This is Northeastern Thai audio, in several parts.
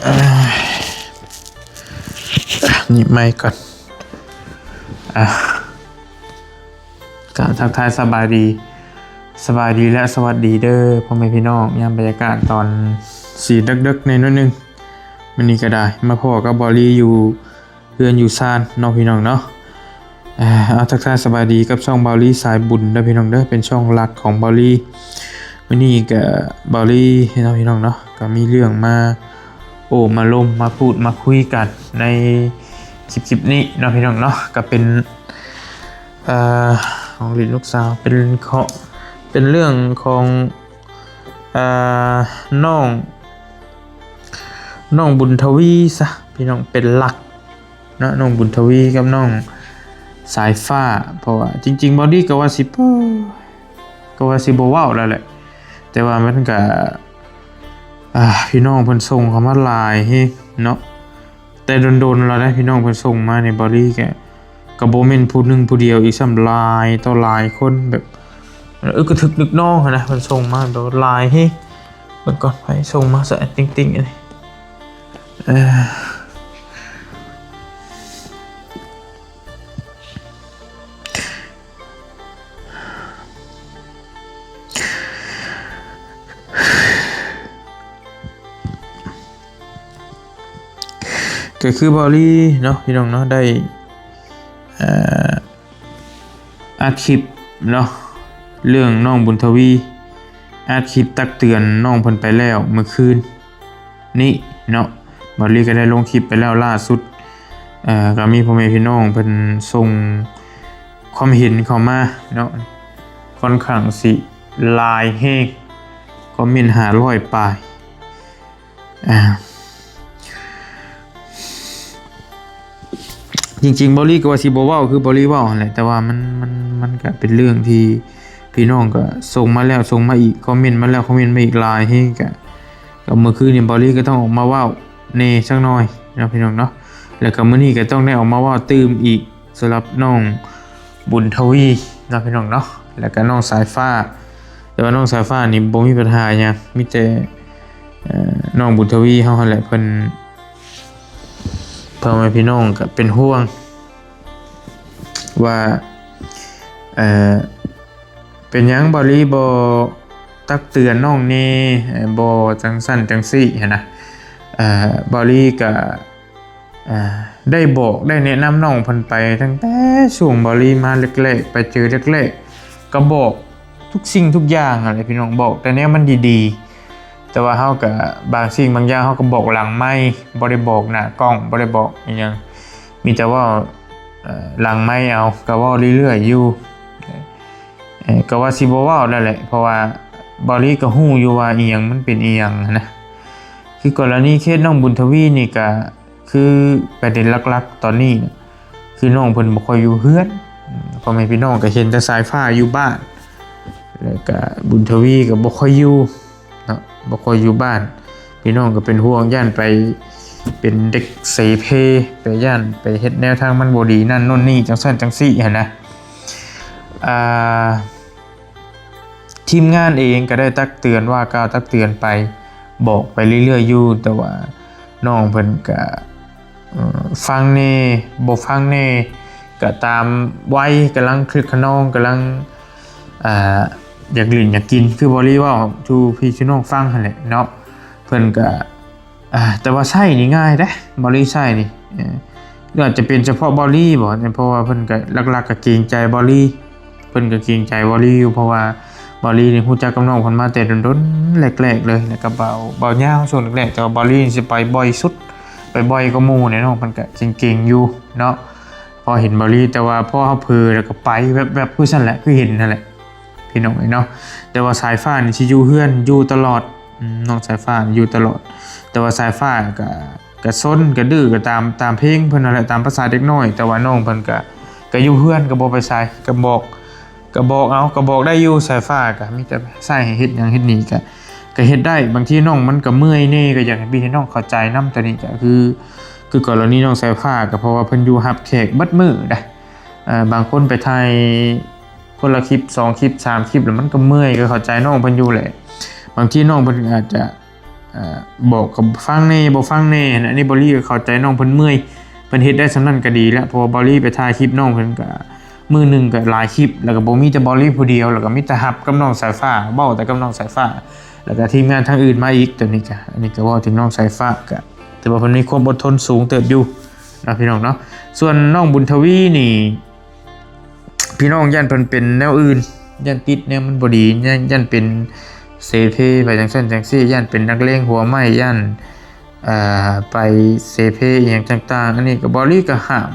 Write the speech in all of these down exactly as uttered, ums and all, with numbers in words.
อ่า หยิบไมค์ก่อน อ่ะ ก็ทักทายสบายดี สบายดีและสวัสดีเด้อพ่อแม่พี่น้อง ยามบรรยากาศตอนสีเดึกๆในอยหน่อยหนึง มื้อนี้ก็ได้มาพ้อกับบ่าวลีอยู่เฮือนอยู่ซานเนาะพี่น้องเนาะ อ่า เอาทักทายสบายดีกับช่องบ่าวลีสายบุญเด้อพี่น้องเด้อ เป็นช่องหลักของบ่าวลี มื้อนี้ก็บ่าวลีเนาะพี่น้องเนาะ ก็มีเรื่องมาโอ้มาลมมาพูดมาคุยกันในคลิปคลิปนี้เนาะพี่น้องเนาะ ก็เป็น เอ่อ ของหลินลูกสาว เป็นเคาะ เป็นเรื่องของ เอ่อ น้อง น้องบุญทวีซะพี่น้อง เป็นหลักเนาะ น้องบุญทวีกับน้องสายฟ้า เพราะว่าจริงๆบ่าวลีก็ว่าสิ ก็ว่าสิบ่เว้าแล้วแหละ แต่ว่ามันก็ อ่า พี่น้องเพิ่นส่งเข้ามาหลายแฮงเนาะ แต่โดนๆแล้วนะ พี่น้องเพิ่นส่งมานี่ บ่าวลีก็ ก็บ่แม่นผู้หนึ่งผู้เดียวอีกซ้ำ หลายต่อหลายคน แบบอึกกระทึกนึกน้องหั้นนะ เพิ่นส่งมาแบบหลายแฮง เบิ่งก่อน ไผส่งมาซะ ติ๊งๆ อันนี้ เอ่อ ก็คือบ่าวลีเนาะพี่น้องเนาะ ได้ เอ่อ อัดคลิปเนาะ เรื่องน้องบุญทวี อัดคลิปตักเตือนน้องเพิ่นไปแล้วเมื่อคืนนี้เนาะ บ่าวลีก็ได้ลงคลิปไปแล้วล่าสุด เอ่อ ก็มีพ่อแม่พี่น้องเพิ่นส่งความเห็นเข้ามาเนาะ ค่อนข้างสิหลายแฮง คอมเมนต์ห้าร้อยปลาย อ่า จริงๆบ่าวลีก็ว่าสิบ่เว้าคือบ่าวลีเว้าหั่นแหละ แต่ว่ามัน มัน มันก็เป็นเรื่องที่พี่น้องก็ส่งมาแล้วส่งมาอีก คอมเมนต์มาแล้วคอมเมนต์มาอีกหลายแฮง ก็ ก็เมื่อคืนนี้บ่าวลีก็ต้องออกมาเว้าแหน่จักหน่อยเนาะพี่น้องเนาะ แล้วก็มื้อนี้ก็ต้องได้ออกมาเว้าตื่มอีก สำหรับน้องบุญทวีเนาะพี่น้องเนาะ แล้วก็น้องสายฟ้า แต่ว่าน้องสายฟ้านี่บ่มีปัญหาหยัง มีแต่ เอ่อ น้องบุญทวีเฮาหั่นแหละ เพิ่น พ่อแม่พี่น้องก็เป็นห่วง ว่า เอ่อ เป็นหยังบ่าวลีบ่ตักเตือนน้องแหน่ เอ่อ บ่จังซั่นจังซี่หั้นนะ เอ่อ บ่าวลีก็ อ่า ได้บอกได้แนะนำน้องเพิ่นไปตั้งแต่ช่วงบ่าวลีมาแรกๆ ไปเจอแรกๆ ก็บอกทุกสิ่งทุกอย่างหั้นแหละพี่น้อง บอกแต่แนวมันดีๆ แต่ว่าเฮาก็บางสิ่งบางอย่างเฮาก็บอกหลังไมค์ บ่ได้บอกหน้ากล้อง บ่ได้บอกอิหยัง มีแต่เว้า เอ่อ หลังไมค์เอา ก็เว้าเรื่อยๆอยู่ เอ่อ ก็ว่าสิบ่เว้าแล้วแหละ เพราะว่าบ่าวลีก็ฮู้อยู่ว่าอิหยังมันเป็นอิหยังหั้นนะ คือกรณีเคสน้องบุญทวีนี่ก็ คือประเด็นหลักๆตอนนี้น่ะ คือน้องเพิ่นบ่ค่อยอยู่เฮือน อืม พ่อแม่พี่น้องก็เห็นแต่สายฟ้าอยู่บ้าน แล้วก็บุญทวีก็บ่ค่อยอยู่เนาะ บ่ค่อยอยู่บ้าน พี่น้องก็เป็นห่วง ย้านไปเป็นเด็กเสเพ ไปย้านไปเฮ็ดแนวทางมันบ่ดีนั่นโน่นนี่จังซั่นจังซี่หั้นนะ อ่า ทีมงานเองก็ได้ตักเตือน ว่ากล่าวตักเตือนไป บอกไปเรื่อยๆอยู่ แต่ว่าน้องเพิ่นก็ เอ่อ ฟังแหน่ บ่ฟังแหน่ ก็ตามวัย กำลังคึกคะนอง กำลัง อ่า อยากหลิ้นอยากกิน คือบ่าวลีเว้าสู่พี่สู่น้องฟังหั้นแหละเนาะ เพิ่นก็ อ่า แต่ว่าใช้นี่ง่ายเด้ บ่าวลีใช้นี่ เอ่อ หรืออาจจะเป็นเฉพาะบ่าวลีบ่ เพราะว่าเพิ่นก็หลักๆก็เกรงใจบ่าวลี เพิ่นก็เกรงใจบ่าวลีอยู่ เพราะว่าบ่าวลีนี่ฮู้จักกับน้องเพิ่นมาแต่ดนๆแรกๆเลย แล้วก็บ่าว บ่าวยาวช่วงแรกๆ แต่ว่าบ่าวลีนี่สิไปบ่อยสุด ไปบ่อยกว่าหมู่แหน่ น้องเพิ่นก็เกรงๆอยู่เนาะ พอเห็นบ่าวลี แต่ว่าพอเฮาเผลอแล้วก็ไปแวบๆคือซั่นแหละ คือเห็นนั่นแหละ พี่น้องเอ้ยเนาะ แต่ว่าสายฟ้านี่สิอยู่เฮือน อยู่ตลอด อืม น้องสายฟ้านี่อยู่ตลอด แต่ว่าสายฟ้าก็ ก็ซนก็ดื้อก็ตาม ตามเพลงเพิ่นนั่นแหละ ตามภาษาเด็กน้อย แต่ว่าน้องเพิ่นก็ ก็อยู่เฮือน ก็บ่ไปไส ก็บอก ก็บอกเอา ก็บอกได้อยู่ สายฟ้าก็มีแต่ใช้ให้เฮ็ดหยังเฮ็ดนี่ก็ ก็เฮ็ดได้ บางทีน้องมันก็เมื่อยแหน่ ก็อยากให้พี่ให้น้องเข้าใจนำ ตัวนี้ก็คือ คือกรณีน้องสายฟ้าก็เพราะว่าเพิ่นอยู่รับแขกเบิดมื้อนะ เอ่อ บางคนไปถ่ายคนละคลิป สองคลิป สามคลิป แล้วมันก็เมื่อย ก็เข้าใจน้องเพิ่นอยู่แหละ บางทีน้องเพิ่นอาจจะ อ่าบอกกับฟังแหน่บ่ฟังแหน่หั้นนะ อันนี้บอลลี่ก็เข้าใจน้องเพิ่นเมื่อย เพิ่นเฮ็ดได้ส่ำนั้นก็ดีแล้ว เพราะว่าบอลลี่ไปถ่ายคลิปน้องเพิ่นก็มื้อหนึ่งก็หลายคลิป แล้วก็บ่มีแต่บอลลี่ผู้เดียว แล้วก็มีแต่ฮับกับน้องสายฟ้า เว้าแต่กับน้องสายฟ้า แล้วก็ทีมงานทางอื่นมาอีก ตัวนี้ก็ อันนี้ก็เว้าถึงน้องสายฟ้าก็ถือว่าเพิ่นมีความอดทนสูงเติบอยู่นะพี่น้องเนาะ ส่วนน้องบุญทวีนี่ พี่น้องย่านเพิ่นเป็นแนวอื่น ย่านติดแนวมันบ่ดี ย่าน ย่านเป็นเสเพไปจังซั่นจังซี่ ย่านเป็นนักเลงหัวไม้ ย่าน เอ่อ ไปเสเพอีหยังต่างๆ อันนี้ก็บอลลี่ก็ห้าม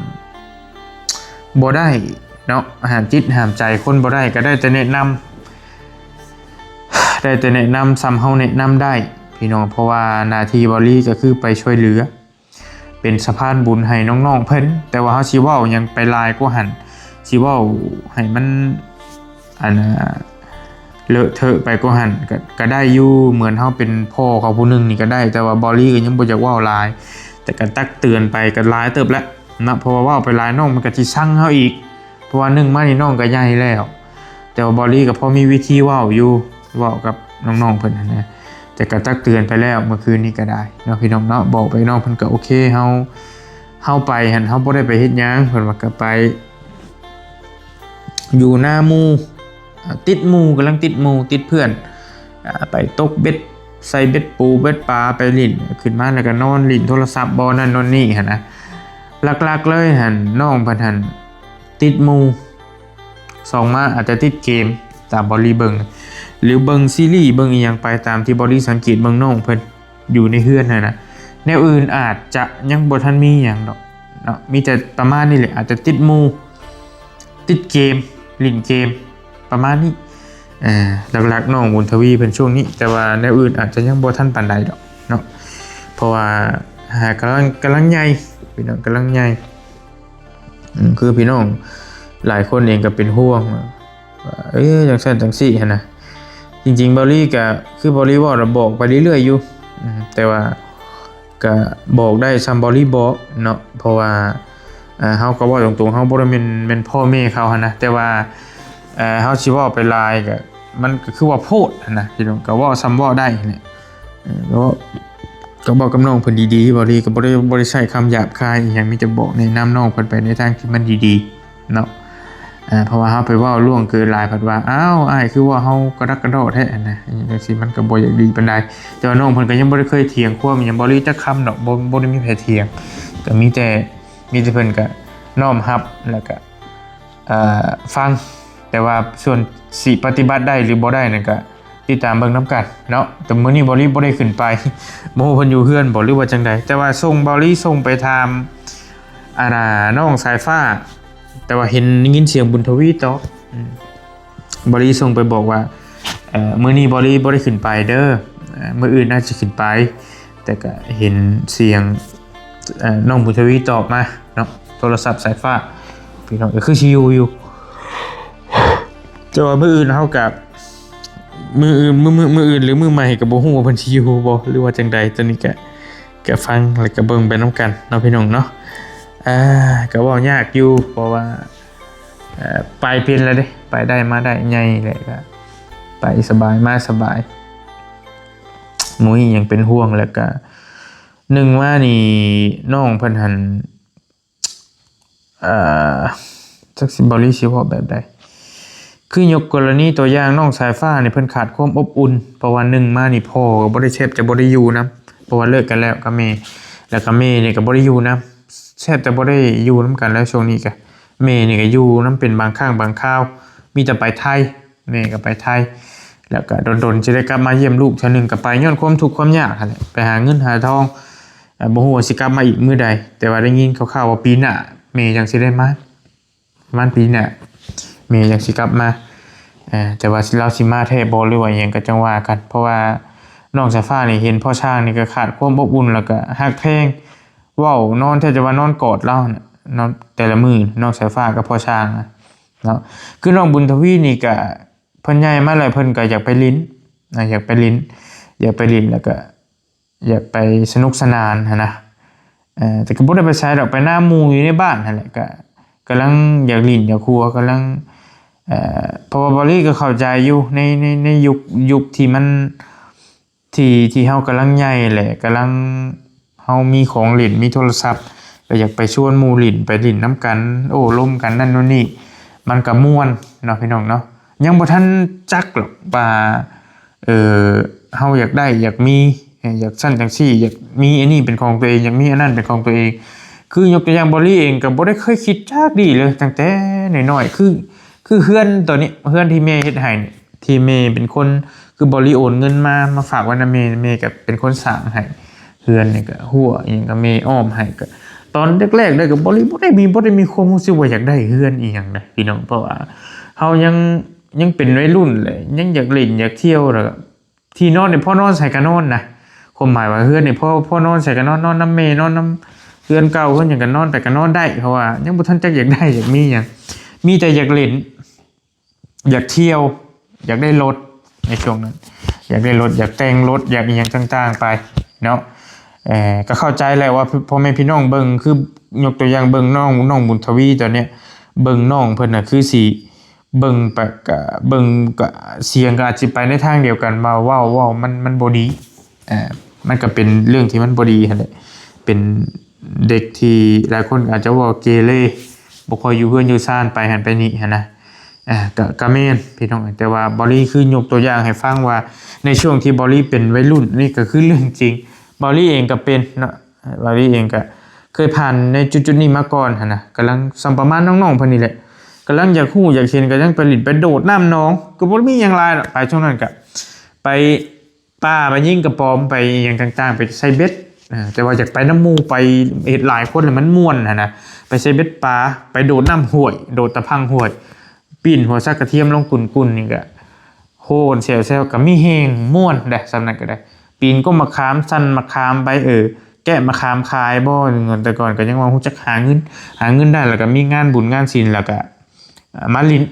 บ่ได้เนาะ ห้ามจิตห้ามใจคนบ่ได้ ก็ได้แต่แนะนำ ได้แต่แนะนำส่ำเฮาแนะนำได้พี่น้อง เพราะว่าหน้าที่บอลลี่ก็คือไปช่วยเหลือ เป็นสะพานบุญให้น้องๆเพิ่น แต่ว่าเฮาสิเว้าหยังไปหลายกว่าหั่น สิเว้าให้มัน อันน่ะ เลอะเทอะไปกว่าหั่น ก็ ก็ได้อยู่ เหมือนเฮาเป็นพ่อเขาผู้หนึ่งนี่ก็ได้ แต่ว่าบอลลี่ก็ยังบ่อยากเว้าหลาย แต่ก็ตักเตือนไปก็หลายเติบแล้วเนาะ เพราะว่าเว้าไปหลายน้องมันก็สิซังเฮาอีก เพราะว่าหนึ่งมานี่น้องก็ใหญ่แล้ว แต่ว่าบอลลี่ก็พอมีวิธีเว้าอยู่ เว้ากับน้องๆเพิ่นหั้นนะ แต่ก็ตักเตือนไปแล้วเมื่อคืนนี้ก็ได้เนาะพี่น้องเนาะ บอกไปน้องเพิ่นก็โอเค เฮา เฮาไปหั่น เฮาบ่ได้ไปเฮ็ดหยัง เพิ่นว่าก็ไป อยู่หน้าหมู่ อ่า ติดหมู่ กำลังติดหมู่ ติดเพื่อน อ่า ไปตกเบ็ด ใส่เบ็ดปูเบ็ดปลา ไปหลิ้น ขึ้นมาแล้วก็นอนหลิ้นโทรศัพท์ บ่นั่นนอนนี่หั้นนะ หลักๆเลยหั่น น้องเพิ่นหั่น ติดหมู่ สองมาอาจจะติดเกม ตามบอลลี่เบิ่ง หรือเบิ่งซีรีส์ เบิ่งอีหยังไป ตามที่บอลลี่สังเกตเบิ่งน้องเพิ่นอยู่ในเฮือนหั้นนะ แนวอื่นอาจจะยังบ่ทันมีหยังดอกเนาะ มีแต่ประมาณนี้แหละ อาจจะติดหมู่ ติดเกม หลิ้นเกม ประมาณนี้ เอ่อ หลักๆน้องบุญทวีเพิ่นช่วงนี้ แต่ว่าแนวอื่นอาจจะยังบ่ทันปานใดดอกเนาะ เพราะว่า อ่า กำลัง กำลังใหญ่ พี่น้อง กำลังใหญ่ อืม คือพี่น้องหลายคนเองก็เป็นห่วงว่า เอ้ย จังซั่นจังซี่หั้นนะ จริงๆบอลลี่ก็ คือบอลลี่เว้าน่ะ บอกไปเรื่อยๆอยู่ อืม แต่ว่าก็บอกได้ส่ำบอลลี่บอกเนาะ เพราะว่า อ่า เฮาก็เว้าตรงๆ เฮาบ่ได้แม่น แม่นพ่อแม่เขาหั้นนะ แต่ว่า เอ่อ เฮาสิเว้าไปหลายก็ มันก็คือว่าโพดหั้นนะพี่น้อง ก็เว้าส่ำเว้าได้หั้นแหละ เออ ก็ ก็บอกกับน้องเพิ่นดีๆ บอลลี่ก็บ่ได้ บ่ได้ใช้คำหยาบคายอีหยัง มีแต่บอกแนะนำน้องเพิ่นไปในทางที่มันดีๆเนาะ อ่า เพราะว่าเฮาไปเว้าล่วงเกินหลาย เพิ่นว่า อ้าว อ้ายคือว่าเฮากระดักกระดอแท้หั้นนะ จังซี่มันก็บ่อยากดีปานใด แต่ว่าน้องเพิ่นก็ยังบ่ได้เคยเถียงความอิหยังบอลลี่จักคำดอก บ่ บ่ได้มีไผเถียง ก็มีแต่ มีแต่เพิ่นก็น้อมรับ แล้วก็ เอ่อ ฟัง แต่ว่าส่วนสิปฏิบัติได้หรือบ่ได้นั่นก็ติดตามเบิ่งนำกันเนาะ แต่มื้อนี้บอลลี่บ่ได้ขึ้นไป บ่ฮู้เพิ่นอยู่เฮือนบ่หรือว่าจังใด แต่ว่าส่ง บอลลี่ส่งไปถาม อันน่ะ น้องสายฟ้า แต่ว่าเห็น ได้ยินเสียงบุญทวีตอบ อืม บอลลี่ส่งไปบอกว่า เอ่อ มื้อนี้บอลลี่บ่ได้ขึ้นไปเด้อ เอ่อ มื้ออื่นน่าจะขึ้นไป แต่ก็เห็นเสียง เอ่อ น้องบุญทวีตอบมาเนาะ โทรศัพท์สายฟ้า พี่น้องก็คือสิอยู่อยู่ แต่ว่ามื้ออื่นเฮาก็ มื้ออื่น มื้อ มื้อ มื้ออื่นหรือมื้อใหม่ก็บ่ฮู้ว่าเพิ่นสิอยู่บ่หรือว่าจังใด ตัวนี้ก็ ก็ฟังแล้วก็เบิ่งไปนำกันเนาะพี่น้องเนาะ อ่า ก็เว้ายากอยู่ เพราะว่า เอ่อ ไปเป็นแล้วเด้ ไปได้มาได้ใหญ่แล้วก็ไปสบายมาสบาย บ่มีหยังเป็นห่วง แล้วก็ หนึ่งมานี่น้องเพิ่นหั่น เอ่อ จักสิ บอลลี่สิเว้าแบบใด คือยกกรณีตัวอย่างน้องสายฟ้านี่เพิ่นขาดความอบอุ่น เพราะว่าหนึ่งมานี่พ่อก็บ่ได้ แทบจะบ่ได้อยู่นำ เพราะว่าเลิกกันแล้วกับแม่ แล้วก็แม่นี่ก็บ่ได้อยู่นำ แทบจะบ่ได้อยู่นำกันแล้วช่วงนี้ก็ แม่นี่ก็อยู่นำเป็นบางครั้งบางคราว มีแต่ไปไทย แม่ก็ไปไทย แล้วก็ดนๆสิได้กลับมาเยี่ยมลูกเทื่อหนึ่ง ก็ไปย้อนความทุกข์ความยากหั้นแหละ ไปหาเงินหาทอง เอ่อ บ่ฮู้ว่าสิกลับมาอีกมื้อใด แต่ว่าได้ยินข่าวๆว่าปีหน้าแม่จั่งสิได้มา ประมาณปีหน้าแม่จั่งสิกลับมา เอ่อ แต่ว่าลาวสิมาแท้บ่หรือว่าอิหยังก็จั่งว่ากัน เพราะว่าน้องสายฟ้านี่เห็นพ่อช้างนี่ก็ขาดความอบอุ่น แล้วก็ฮักแพง เว้านอนแทบจะว่านอนกอดลาวน่ะ นอนแต่ละมื้อน้องสายฟ้ากับพ่อช้างน่ะเนาะ คือน้องบุญทวีนี่ก็เพิ่นใหญ่มาแล้ว เพิ่นก็อยากไปหลิ้น อ่ะ อยากไปหลิ้น อยากไปหลิ้น แล้วก็อยากไปสนุกสนานหั้นนะ เอ่อ แต่ก็บ่ได้ไปไสดอก ไปนำหมู่อยู่ในบ้านหั้นแหละ ก็กำลังอยากหลิ้นอยากหัว กำลัง เอ่อ เพราะว่าบอลลี่ก็เข้าใจอยู่ ใน ใน ในยุค ยุคที่มัน ที่ที่เฮากำลังใหญ่แหละ กำลัง เฮามีของเล่น มีโทรศัพท์ ก็อยากไปชวนหมู่เล่น ไปเล่นนำกัน โอ้ลมกันนั่นโน่นนี่ มันก็ม่วนเนาะพี่น้องเนาะ ยังบ่ทันจักหรอกว่า เออ เฮาอยากได้ อยากมี อยากซั่นจั่งซี้ อยากมีอันนี้เป็นของตัวเอง อยากมีอันนั้นเป็นของตัวเอง คือยกตัวอย่าง บอลลี่เองก็บ่ได้เคยคิดจักดีเลย ตั้งแต่น้อยๆ คือ คือเฮือนตอนนี้ เฮือนที่แม่เฮ็ดให้นี่ ที่แม่เป็นคน คือบอลลี่โอนเงินมา มาฝากไว้นำแม่ แม่ก็เป็นคนสร้างให้ เฮือนนี่ก็ฮั้วอิหยังก็แม่อ้อมให้ ก็ตอนแรกๆเลยก็บอลลี่บ่ได้มี บ่ได้มีความรู้สึกว่าอยากได้เฮือนอิหยังนะพี่น้อง เพราะว่าเฮายัง ยังเป็นวัยรุ่นแหละ ยังอยากเล่นอยากเที่ยว แล้วก็ที่นอนนี่พอนอนไสก็นอนนะ ความหมายว่าเฮือนนี่พอ พอนอนไสก็นอน นอนนำแม่ นอนนำเฮือนเก่า เฮือนหยังก็นอนไปก็นอนได้ เพราะว่ายังบ่ทันจักอยากได้อยากมีหยัง มีแต่อยากเล่น อยากเที่ยว อยากได้รถในช่วงนั้น อยากได้รถ อยากแต่งรถ อยากอิหยังต่างๆไปเนาะ เอ่อ ก็เข้าใจแหละว่าพ่อแม่พี่น้องเบิ่ง คือยกตัวอย่างเบิ่งน้อง น้องบุญทวีตอนเนี้ย เบิ่งน้องเพิ่นน่ะคือสิเบิ่งไปก็ เบิ่งก็เสียงก็อาจสิไปในทางเดียวกัน มาเว้า เว้ามัน มันบ่ดี อ่า มันก็เป็นเรื่องที่มันบ่ดีหั้นแหละ เป็นเด็กที่หลายคนอาจจะว่าเกเร บ่ค่อยอยู่เฮือนอยู่ซาน ไปหั้นไปนี่หั้นนะ อ่า ก็ ก็แม่นพี่น้อง แต่ว่าบอลลี่คือยกตัวอย่างให้ฟังว่า ในช่วงที่บอลลี่เป็นวัยรุ่น นี่ก็คือเรื่องจริง บอลลี่เองก็เป็นเนาะ บอลลี่เองก็เคยผ่านในจุดๆนี้มาก่อนหั้นนะ กำลังส่ำประมาณน้องๆเพิ่นนี่แหละ กำลังอยากฮู้อยากเห็น ก็ยังไปหลิ้นไปโดดน้ำหนอง ก็บ่มีหยังหลายดอก ไปช่วงนั้นก็ไปป่า ไปยิงกระป๋อม ไปอิหยังต่างๆ ไปใส่เบ็ด อ่า แต่ว่าอยากไปนำหมู่ ไปเฮ็ดหลายคนแล้วมันม่วนหั้นนะ ไปใส่เบ็ดปลา ไปโดดน้ำห้วย โดดตะพังห้วย ปิ้นหัวสักกระเทียมลงกุ่นๆนี่ก็ โฮนแซวๆก็มีแฮง ม่วนเด้ ส่ำนั้นก็ได้ ปีนกกมะขาม สั่นมะขามไป เออ แกะมะขามขายบ่ แต่ก่อนก็ยังว่าฮู้จักหาเงิน หาเงินได้ แล้วก็มีงานบุญงานศีล แล้วก็ อ่า มาหลิ้น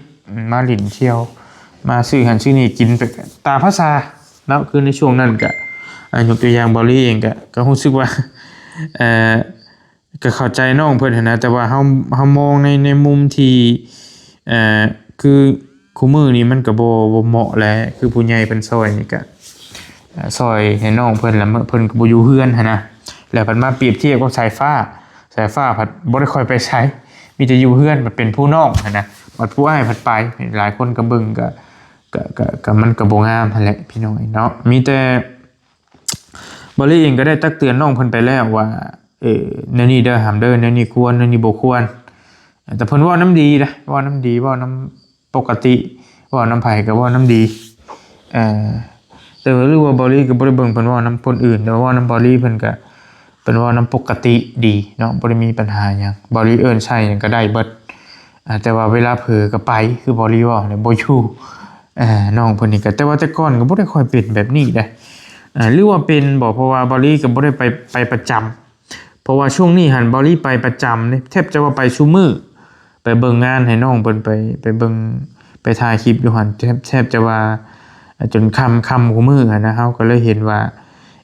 มาหลิ้นเที่ยว มาซื้อหั้นซื้อนี่กินไปตามภาษาเนาะ คือในช่วงนั้นก็ อ่า ยกตัวอย่างบอลลี่เองก็ ก็ฮู้สึกว่า เอ่อ ก็เข้าใจน้องเพิ่นหั้นนะ แต่ว่าเฮา เฮามองใน ในมุมที่ เอ่อ คือคู่มื้อนี้มันก็บ่ บ่เหมาะแหละ คือผู้ใหญ่เพิ่นซอยนี่ก็ เอ่อ ซอยให้น้องเพิ่น แล้วเพิ่นก็บ่อยู่เฮือนหั้นนะ แล้วเพิ่นมาเปรียบเทียบกับสายฟ้า สายฟ้าพัดบ่ได้ค่อยไปไส มีแต่อยู่เฮือน บัดเป็นผู้น้องหั้นนะ บัดผู้อ้ายพัดไป หลายคนก็เบิ่งก็ ก็ ก็ ก็มันก็บ่งามหั้นแหละพี่น้องเนาะ มีแต่ บอลลี่เองก็ได้ตักเตือนน้องเพิ่นไปแล้วว่า เออ แนวนี้เด้อ ห้ามเด้อ แนวนี้ควร แนวนี้บ่ควร แต่เพิ่นเว้านำดีนะ เว้านำดี เว้านำปกติ เว้านำไผก็เว้านำดี เอ่อ แต่ว่าหรือว่าบอลลี่ก็บ่ได้เบิ่งเพิ่นเว้านำคนอื่น แต่ว่าเว้านำบอลลี่เพิ่นก็ เพิ่นเว้านำปกติดีเนาะ บ่ได้มีปัญหาหยัง บอลลี่เอิ้นใส่หยังก็ได้เบิด อ่า แต่ว่าเวลาเผลอก็ไป คือบอลลี่เว้าเนี่ยบ่อยู่ อ่า น้องเพิ่นนี่ก็ แต่ว่าแต่ก่อนก็บ่ได้ค่อยเป็นแบบนี้เด้ อ่า หรือว่าเป็นบ่ เพราะว่าบอลลี่ก็บ่ได้ไป ไปประจำ เพราะว่าช่วงนี้หั้นบอลลี่ไปประจำเด้ แทบจะว่าไปซุมื้อ ไปเบิ่งงานให้น้องเพิ่น ไป ไปเบิ่ง ไปถ่ายคลิปอยู่หั้น แทบ แทบจะว่า อ่า จนค่ำ ค่ำคู่มื้อหั้นนะ เฮาก็เลยเห็นว่า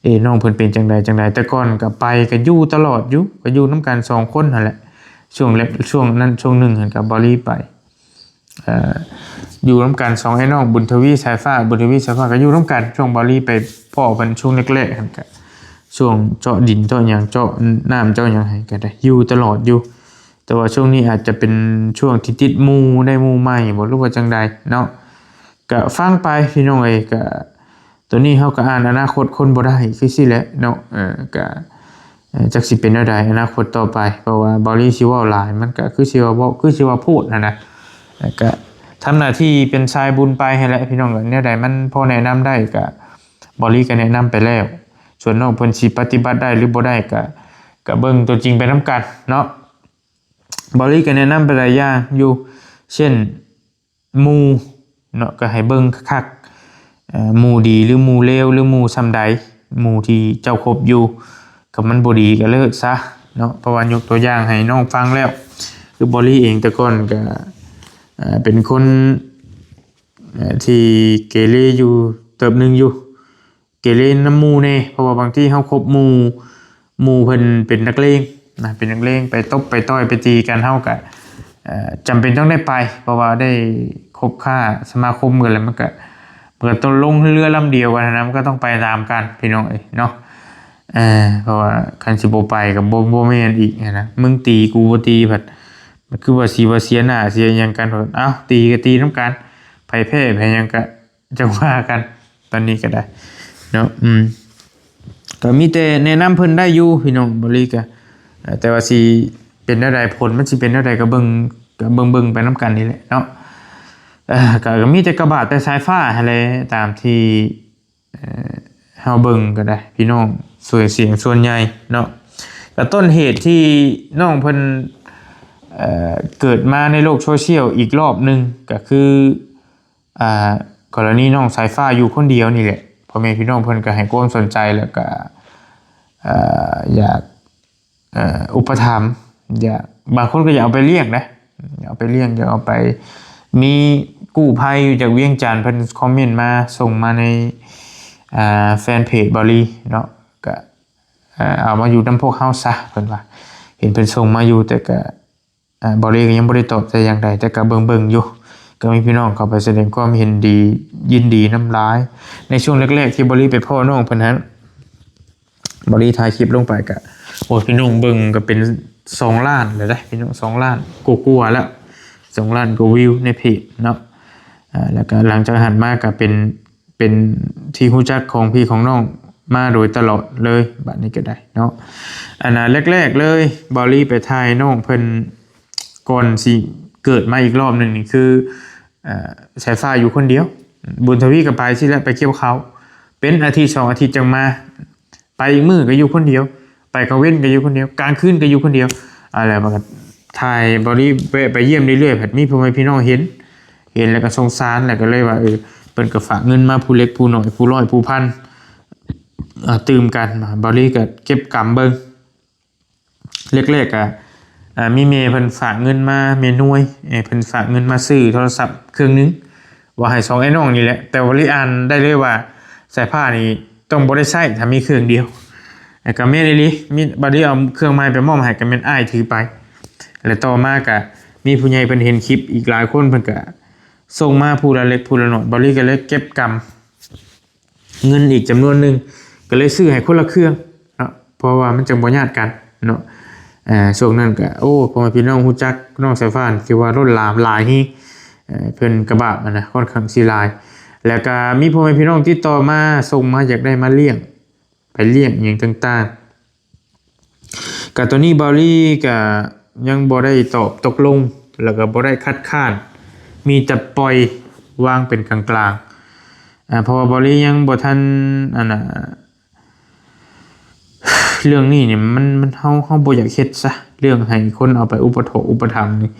เอ้ น้องเพิ่นเป็นจั่งใดจั่งใด แต่ก่อนก็ไปก็อยู่ตลอดอยู่ ก็อยู่นำกันสองคนหั้นแหละ ช่วงแรก ช่วงนั้น ช่วงหนึ่งหั้นก็บอลลี่ไป เอ่อ อยู่นำกันสองไอ้น้อง บุญทวีสายฟ้า บุญทวีสายฟ้าก็อยู่นำกัน ช่วงบอลลี่ไปพ้อเพิ่นช่วงแรกๆหั้นก็ ช่วงเจาะดินเจาะหยัง เจาะน้ำเจาะหยังให้ก็ได้ อยู่ตลอดอยู่ แต่ว่าช่วงนี้อาจจะเป็นช่วงที่ติดหมู่ ได้หมู่ใหม่บ่ หรือว่าจั่งใดเนาะ ก็ฟังไปพี่น้องเอ้ย ก็ ตัวนี้เฮาก็อ่านอนาคตคนบ่ได้ คือซี้แหละเนาะ เออ ก็ เอ่อ จักสิเป็นแนวใดอนาคตต่อไป เพราะว่าบอลลี่สิเว้าหลาย มันก็คือสิว่าเว้า คือสิว่าพูดหั้นนะ แล้วก็ทำหน้าที่เป็นสายบุญไปหั้นแหละพี่น้อง แนวใดมันพอแนะนำได้ก็ บอลลี่ก็แนะนำไปแล้ว ส่วนน้องเพิ่นสิปฏิบัติได้หรือบ่ได้ก็ ก็เบิ่งตัวจริงไปนำกันเนาะ บอลลี่ก็แนะนำไปหลายอย่างอยู่ เช่น หมู่เนาะ ก็ให้เบิ่งคักๆ เอ่อ หมู่ดีหรือหมู่เลวหรือหมู่ส่ำใด หมู่ที่เจ้าคบอยู่ ก็มันบ่ดีก็เลิกซะเนาะ เพราะว่ายกตัวอย่างให้น้องฟังแล้ว คือบอลลี่เองแต่ก่อนก็ เอ่อ เป็นคน เอ่อ ที่เกเรอยู่เติบหนึ่งอยู่ เกเรนำหมู่แหน่ เพราะว่าบางทีเฮาคบหมู่ หมู่เพิ่นเป็นนักเลงนะ เป็นนักเลง ไปตบไปต่อยไปตีกัน เฮาก็ เอ่อ จำเป็นต้องได้ไป เพราะว่าได้คบค้าสมาคมกันแล้ว มันก็ มันก็ต้องลงเรือลำเดียวกันนะ มันก็ต้องไปตามกันพี่น้องเอ้ยเนาะ เออ เพราะว่าคันสิบ่ไปก็บ่ บ่แม่นอีกนะ มึงตีกูบ่ตี ผัด มันคือว่าสิว่าเสียหน้าเสียหยังกัน เอ้า ตีก็ตีนำกัน ไผแพ้ไผหยังก็จั่งว่ากัน ตอนนี้ก็ได้เนาะ อืม ก็มีแต่แนะนำเพิ่นได้อยู่พี่น้อง บ่ลีก็ เอ่อ แต่ว่าสิเป็นแนวใด ผลมันสิเป็นแนวใดก็เบิ่ง ก็เบิ่งๆไปนำกันนี่แหละเนาะ เอ่อ ก็ ก็มีแต่กระบาดแต่สายฟ้าหั้นแหละ ตามที่ เอ่อ เฮาเบิ่งก็ได้พี่น้อง ส่วนเสียงส่วนใหญ่เนาะ ก็ต้นเหตุที่น้องเพิ่น เอ่อ เกิดมาในโลกโซเชียลอีกรอบหนึ่ง ก็คือ อ่า กรณีน้องสายฟ้าอยู่คนเดียวนี่แหละ พ่อแม่พี่น้องเพิ่นก็ให้ความสนใจ แล้วก็ เอ่อ อยาก เอ่อ อุปถัมภ์ อยาก บางคนก็อยากเอาไปเลี้ยงนะ อยากเอาไปเลี้ยง อยากเอาไป มีกู้ภัยอยู่จากเวียงจันทน์ เพิ่นคอมเมนต์มา ส่งมาใน อ่า แฟนเพจบ่ลีเนาะ ก็ อ่า เอามาอยู่นำพวกเฮาซะ เพิ่นว่า เห็นเพิ่นส่งมาอยู่ แต่ก็ อ่า บ่ลีก็ยังบ่ได้ตอบแต่อย่างใด แต่ก็เบิ่งๆอยู่ ก็มีพี่น้องเข้าไปแสดงความเห็นดี ยินดีนำหลาย ในช่วงแรกๆที่บ่ลีไปพ้อน้องเพิ่นหั้น บ่ลีถ่ายคลิปลงไปก็ โอ้ย พี่น้องเบิ่งก็เป็นสองล้านแล้วเด้ พี่น้อง สองล้านกว่าๆแล้ว สองล้านกว่าวิวในเพจเนาะ อ่า แล้วก็หลังจากหั้นมาก็เป็น เป็นที่รู้จักของพี่ของน้องมาโดยตลอดเลย บัดนี้ก็ได้เนาะ อันน่ะ แรกๆเลย บ่ลีไปถ่ายน้องเพิ่น ก่อนสิเกิดมาอีกรอบหนึ่งนี่คือ เอ่อ สายฟ้าอยู่คนเดียว บุญทวีก็ไปสิแล้ว ไปเกี่ยวข้าว เป็นอาทิตย์สองอาทิตย์จั่งมา ไปอีกมื้อก็อยู่คนเดียว ไปกลางเว็นก็อยู่คนเดียว กลางคืนก็อยู่คนเดียว อะไรมันก็ถ่าย บ่ลีแวะไปเยี่ยมเรื่อยๆ ผัดมีพ่อแม่พี่น้องเห็น เห็นแล้วก็สงสาร แล้วก็เลยว่า เออ เพิ่นก็ฝากเงินมาผู้เล็กผู้น้อย ผู้ร้อยผู้พัน อ่า ตื่มกัน บ่ลีก็เก็บกำเบิ่ง แรกๆก็ อ่า มีแม่เพิ่นฝากเงินมา แม่นวย เอ่อ เพิ่นฝากเงินมาซื้อโทรศัพท์เครื่องหนึ่ง ว่าให้สองไอ้น้องนี่แหละ แต่บ่ลีอ่านได้เลยว่าสายฟ้านี่ต้องบ่ได้ใช้ ถ้ามีเครื่องเดียว แล้วก็แม่นอีหลี มี บ่ลีเอาเครื่องใหม่ไปมอบให้ ก็แม่นอ้ายถือไป แล้วต่อมาก็มีผู้ใหญ่เพิ่นเห็นคลิปอีกหลายคน เพิ่นก็ส่งมาผู้ละเล็กผู้ละน้อย บ่ลีก็เลยเก็บกำ เงินอีกจำนวนหนึ่ง ก็เลยซื้อให้คนละเครื่องเนาะ เพราะว่ามันจั่งบ่ญาติกันเนาะ อ่า ช่วงนั้นก็ โอ้ พ่อแม่พี่น้องรู้จักน้องสายฟ้านี่ ถือว่าล้นหลามหลายแฮง เอ่อ เพิ่นกะบาปหั้นนะ ค่อนข้างสิหลาย แล้วก็มีพ่อแม่พี่น้องติดต่อมา ส่งมาอยากได้มาเลี้ยง ไปเลี้ยงอิหยังต่างๆ ก็ตัวนี้บ่ลีก็ยังบ่ได้ตอบตกลง แล้วก็บ่ได้คัดค้าน มีแต่ปล่อยวางเป็นกลางๆ อ่า เพราะว่าบ่ลียังบ่ทัน อันน่ะ เรื่องนี้เนี่ยมัน มัน เฮา เฮาบ่อยากเฮ็ดซะ เรื่องให้คนเอาไปอุปถากอุปถัมภ์นี่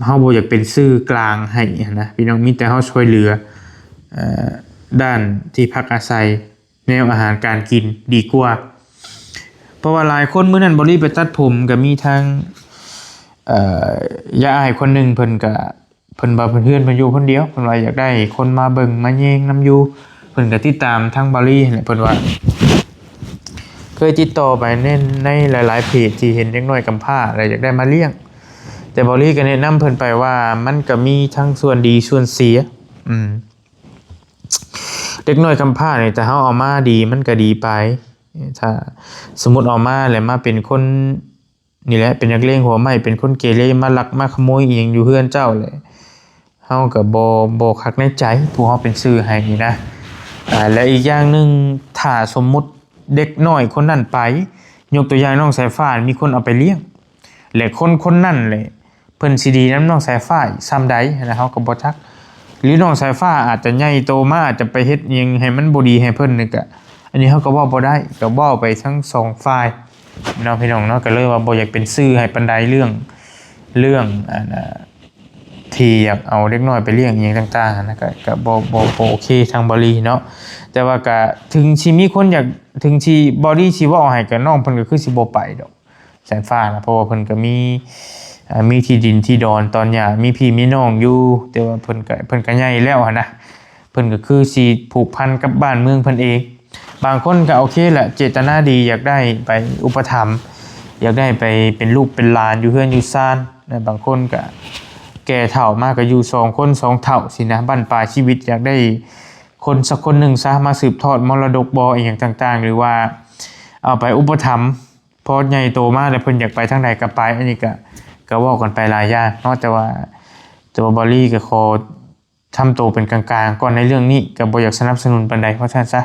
เฮาบ่อยากเป็นสื่อกลางให้หั้นนะพี่น้อง มีแต่เฮาช่วยเหลือ เอ่อ ด้านที่พักอาศัย แนวอาหารการกินดีกว่า เพราะว่าหลายคนมื้อนั้นบ่ลีไปตัดผมก็มีทั้ง เอ่อ ยายอ้ายคนหนึ่ง เพิ่นก็ เพิ่นว่าเพิ่น เฮือนเพิ่นอยู่คนเดียว เพิ่นว่าอยากได้คนมาเบิ่งมาแยงนำอยู่ เพิ่นก็ติดตามทางบ่ลีหั้นแหละ เพิ่นว่า เคยติดต่อไปใน ในหลายๆเพจที่เห็นเด็กน้อยกำพร้าแล้วอยากได้มาเลี้ยง แต่บ่ลีก็แนะนำเพิ่นไปว่ามันก็มีทั้งส่วนดีส่วนเสีย อืม เด็กน้อยกำพร้านี่ ถ้าเฮาเอามาดีมันก็ดีไป ถ้าสมมุติเอามาแล้วมาเป็นคน นี่แหละ เป็นนักเลงหัวไม้ เป็นคนเกเร มาลักมาขโมยอิหยังอยู่เฮือนเจ้าแหละ เฮาก็บ่ บ่คักในใจ ผู้เฮาเป็นสื่อให้นี่นะ อ่า และอีกอย่างหนึ่ง ถ้าสมมุติเด็กน้อยคนนั้นไป ยกตัวอย่างน้องสายฟ้า มีคนเอาไปเลี้ยง และคนคนนั้นแหละ เพิ่นสิดีนำน้องสายฟ้าอีกส่ำใดหั้นนะ เฮาก็บ่จัก หรือน้องสายฟ้าอาจจะใหญ่โตมา อาจจะไปเฮ็ดอิหยังให้มันบ่ดีให้เพิ่นนี่ก็ อันนี้เฮาก็เว้าบ่ได้ ก็เว้าไปทั้งสองฝ่ายเนาะพี่น้องเนาะ ก็เลยว่าบ่อยากเป็นสื่อให้ปานใด เรื่อง เรื่อง อันน่ะ ที่อยากเอาเด็กน้อยไปเลี้ยงอิหยังต่างๆหั้นนะ ก็ ก็บ่ บ่ บ่โอเคทางบ่ลีเนาะ แต่ว่าก็ถึงสิมีคนอยาก ถึงสิบ่ลีสิเว้าให้ ก็น้องเพิ่นก็คือสิบ่ไปดอก สายฟ้านะ เพราะว่าเพิ่นก็มี อ่า มีที่ดินที่ดอนตอนหญ้า มีพี่มีน้องอยู่ แต่ว่าเพิ่นก็ เพิ่นก็ใหญ่แล้วหั้นนะ เพิ่นก็คือสิผูกพันกับบ้านเมืองเพิ่นเอง บางคนก็โอเคแหละ เจตนาดีอยากได้ไปอุปถัมภ์ อยากได้ไปเป็นลูกเป็นหลานอยู่เฮือนอยู่ซาน และบางคนก็แก่เฒ่ามาก็อยู่สองคนสองเฒ่าซี้นะ บั้นปลายชีวิตอยากได้ คนสักคนหนึ่งซะมาสืบทอดมรดกบ่ อีหยังต่างๆ หรือว่าเอาไปอุปถัมภ์ พอใหญ่โตมาแล้วเพิ่นอยากไปทางใดก็ไป อันนี้ก็ ก็เว้ากันไปหลายอย่างเนาะ แต่ว่า แต่ว่าบ่าวลีก็ขอทำตัวเป็นกลางๆ ก่อนในเรื่องนี้ ก็บ่อยากสนับสนุนปานใด ว่าซั่นซะ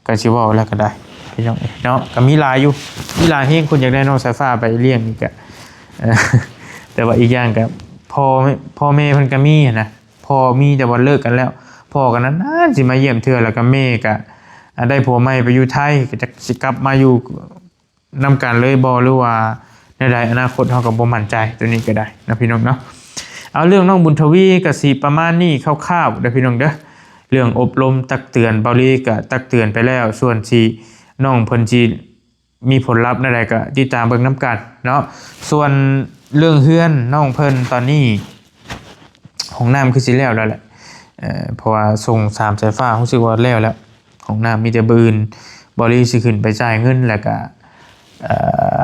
ก็สิเว้าแล้วก็ได้ พี่น้องเอ้ยเนาะ ก็มีหลายอยู่ มีหลายแฮง คนอยากได้น้องสายฟ้าไปเลี้ยงนี่ก็ เอ่อ แต่ว่าอีกอย่างก็ พ่อ พ่อแม่เพิ่นก็มีหั้นนะ พ่อมีแต่ว่าเลิกกันแล้ว พ่อก็นานๆ สิมาเยี่ยมเทื่อ แล้วก็แม่ก็ อ่า ได้ผัวใหม่ไปอยู่ไทย ก็จักสิกลับมาอยู่นำกันเลยบ่ หรือว่าแนวใด อนาคตเฮาก็บ่มั่นใจ ตัวนี้ก็ได้นะพี่น้องเนาะ เอา เรื่องน้องบุญทวีก็สิประมาณนี้คร่าวๆ เด้อพี่น้องเด้อ เรื่องอบรมตักเตือน บ่าวลีก็ตักเตือนไปแล้ว ส่วนสิน้องเพิ่นสิมีผลลัพธ์แนวใดก็ติดตามเบิ่งนำกันเนาะ ส่วนเรื่องเฮือนน้องเพิ่นตอนนี้ ห้องน้ำคือสิแล้วแล้วแหละ เอ่อ เพราะว่าส่งสามสายฟ้า รู้สึกว่าแล้วแล้ว ห้องน้ำมีแต่มื้ออื่น บ่าวลีสิขึ้นไปจ่ายเงิน แล้วก็ เอ่อ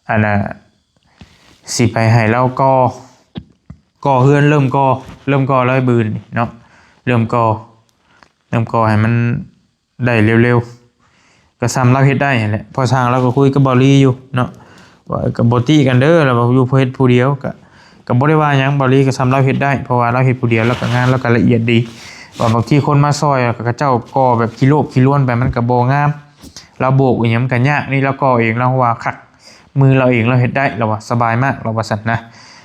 อันน่ะ สิไปให้ลาวก่อ ก่อเฮือน เริ่มก่อ เริ่มก่อเลยมื้ออื่นเนาะ เริ่มก่อ เริ่มก่อให้มันได้เร็วๆ ก็ส่ำลาวเฮ็ดได้หั้นแหละ เพราะช่างลาวก็คุยกับบ่าวลีอยู่เนาะ ว่าก็บ่ติกันเด้อ ลาวว่าอยู่ผู้เฮ็ดผู้เดียว ก็ ก็บ่ได้ว่าหยัง บ่าวลีก็ส่ำลาวเฮ็ดได้ เพราะว่าลาวเฮ็ดผู้เดียว ลาวก็งานลาวก็ละเอียดดี ว่าบางทีคนมาซ่อย แล้วก็เขาเจ้าก่อแบบขี้โลภขี้ล้วนไป มันก็บ่งาม ลาวโบกอีหยังมันก็ยาก นี่ลาวก่อเอง ลาวว่าคัก มือลาวเอง ลาวเฮ็ดได้ ลาวว่าสบายมาก ลาวว่าซั่นนะ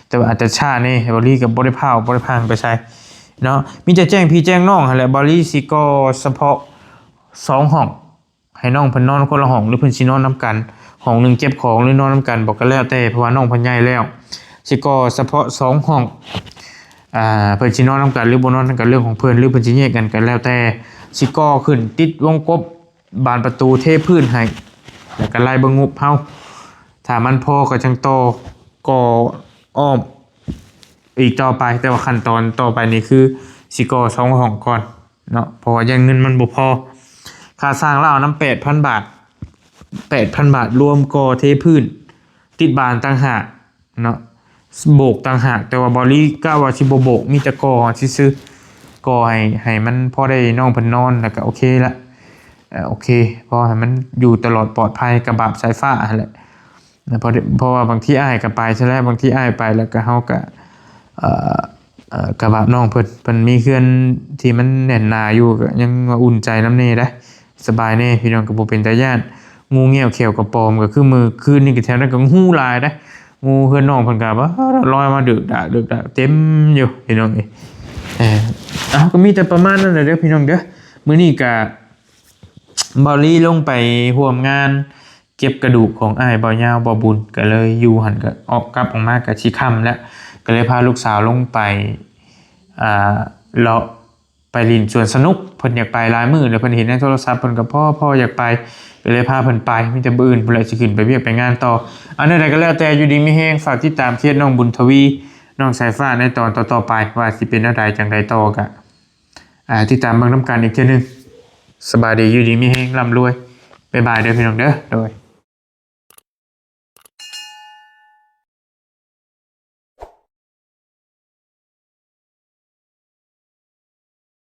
แต่ว่าอาจจะช้าแหน่ บ่าวลีก็บ่ได้พาบ่ได้พางไปไสเนาะ มีแต่แจ้งพี่แจ้งน้องหั้นแหละ บ่าวลีสิก่อเฉพาะสองห้อง ให้น้องเพิ่นนอนคนละห้อง หรือเพิ่นสินอนนำกัน ห้องหนึ่งเก็บของ หรือนอนนำกันบ่ ก็แล้วแต่ เพราะว่าน้องเพิ่นใหญ่แล้ว สิก่อเฉพาะสองห้อง อ่า เพิ่นสินอนนำกัน หรือบ่นอนนำกัน เรื่องของเพิ่น หรือเพิ่นสิแยกกัน ก็แล้วแต่ สิก่อขึ้นติดวงกบ บานประตู เทพื้นให้ แล้วก็ไล่เบิ่งงบเฮา ถ้ามันพอก็จั่งต่อ ก่ออ้อมอีกต่อไป แต่ว่าขั้นตอนต่อไปนี่คือสิก่อสองห้องก่อนเนาะ เพราะว่าย่านเงินมันบ่พอ ค่าช่างลาวนำ แปดพันบาท แปดพันบาท รวมก่อ เทพื้น ติดบานต่างหากเนาะ โบกต่างหาก แต่ว่าบ่าวลีกะว่าสิบ่โบก มีแต่ก่อซื่อๆ ก่อให้ ให้มันพอได้น้องเพิ่นนอน แล้วก็โอเคละ เอ่อ โอเค พอให้มันอยู่ตลอดปลอดภัย กะบาปสายฟ้าหั้นแหละนะ เพราะ เพราะว่าบางทีอ้ายก็ไปซะแล้ว บางทีอ้ายไปแล้วก็เฮาก็ เอ่อ เอ่อ กะบาปน้องเพิ่น เพิ่นมีเฮือนที่มันแน่นหนาอยู่ ก็ยังว่าอุ่นใจนำแหน่ได้ สบายแหน่ พี่น้อง ก็บ่เป็นตาย้าน งูเงี้ยวแข้วกระป๋อม ก็คือมื้อคืนนี้ก็แถวนั้นก็งูหลายเด้ งูเฮือนน้องเพิ่นก็บ่าลอยมาดึกดากดึกดากเต็มอยู่ พี่น้องเอ้ย เออ เอา ก็มีแต่ประมาณนั้นแหละเด้อพี่น้องเด้อ มื้อนี้ก็ บ่าวลีลงไปร่วมงานเก็บกระดูกของอ้ายบ่าวยาวบ่าวบุญ ก็เลยอยู่หั่น ก็ออก กลับออกมาก็สิค่ำแล้ว ก็เลยพาลูกสาวลงไป อ่า เลาะไปเล่นสวนสนุก เพิ่นอยากไปหลายมื้อแล้ว เพิ่นเห็นในโทรศัพท์ เพิ่นก็ "พ่อ พ่ออยากไป" ก็เลยพาเพิ่นไป มีแต่มื้ออื่นพุ้นแหละสิขึ้นไปเวียกไปงานต่อ เอาแนวใดก็แล้วแต่ อยู่ดีมีแฮง ฝากติดตามเคสน้องบุญทวี น้องสายฟ้าในตอนต่อๆไป ว่าสิเป็นแนวใดจั่งใดต่อก็ อ่า ติดตามเบิ่งนำกันอีกเทื่อหนึ่ง สบายดี อยู่ดีมีแฮง ร่ำรวย บ๊ายบายเด้อพี่น้องเด้อ โดย